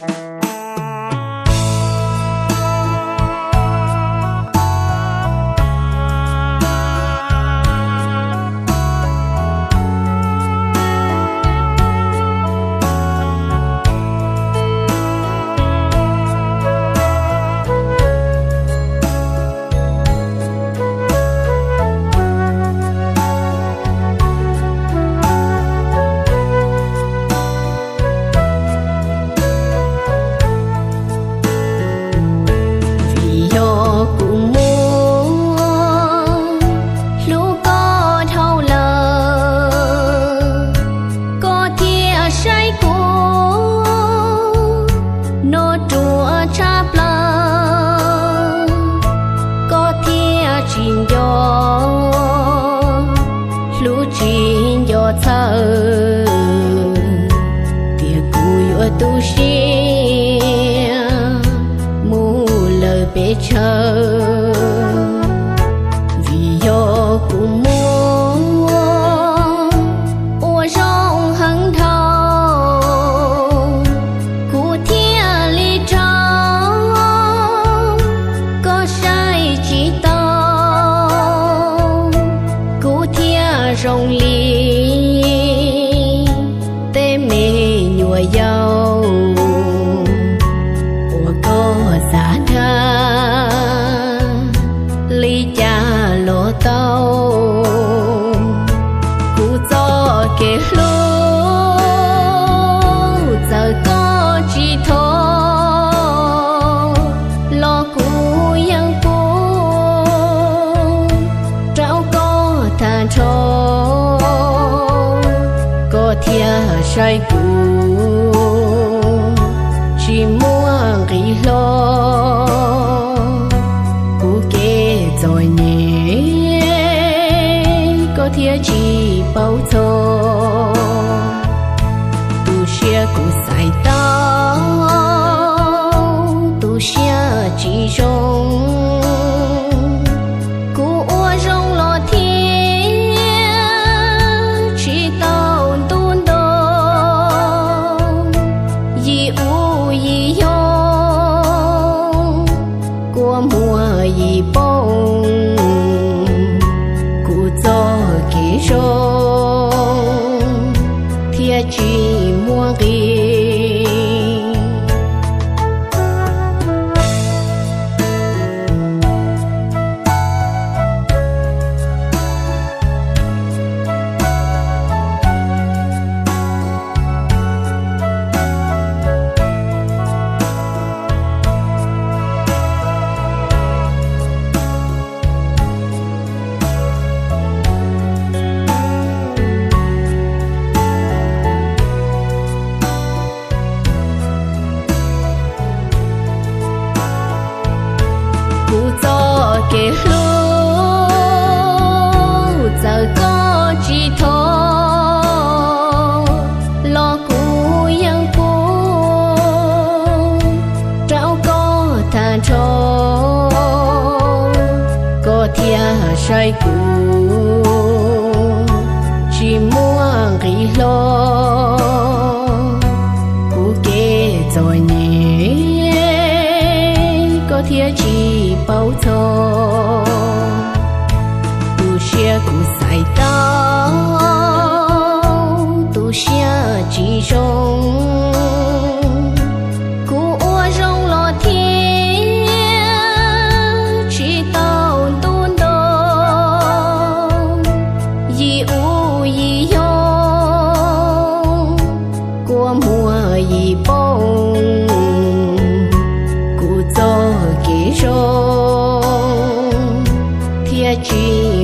Vim yog kuv muaj hlub koj dhau lawm, koj thiaj saib kuv noj ruam tshaj plaws, koj thiaj tsis nco, hlub tsis nco txhawj, tias kuv yuav tu siab mus lawm peb chaw. Vim yog kuv muaj ua zoo heev dhau, kuv thiaj li raug, koj saib tsis taus, kuv thiaj zoo li tej me nyuam yaus uas koj xav dag li cas los tau. Kuv txoj kev hlub txawm koj tsis thov los kuv yeej pub rau koj tag nrho, koj thiaj saib kuv tsis muaj nqis hlo. Kuv kev txom nyem koj thiaj tsis paub txog, tu siab kuv xaiv tau tu siab tsis zoo. Kuv ua zoo los thiab tsis tau ntuj nto, yim ub yim yog, kua muag yim poob, kuv txoj kev zoo thiaj tsis muaj nqis. Kuv txoj kev hlub txawm koj tsis thov los kuv yeej pub rau koj tag nrho, koj thiaj saib kuv tsis muaj nqis hlo. Kuv kev txom nyem koj thiaj tsis paub txog, tu siab kuv xaiv tau tu siab tsis zoo. Kuv ua zoo los thiab tsis tau ntuj nto, yim ub yim yog, kua muag yim poob, kuv txoj kev zoo thiaj tsis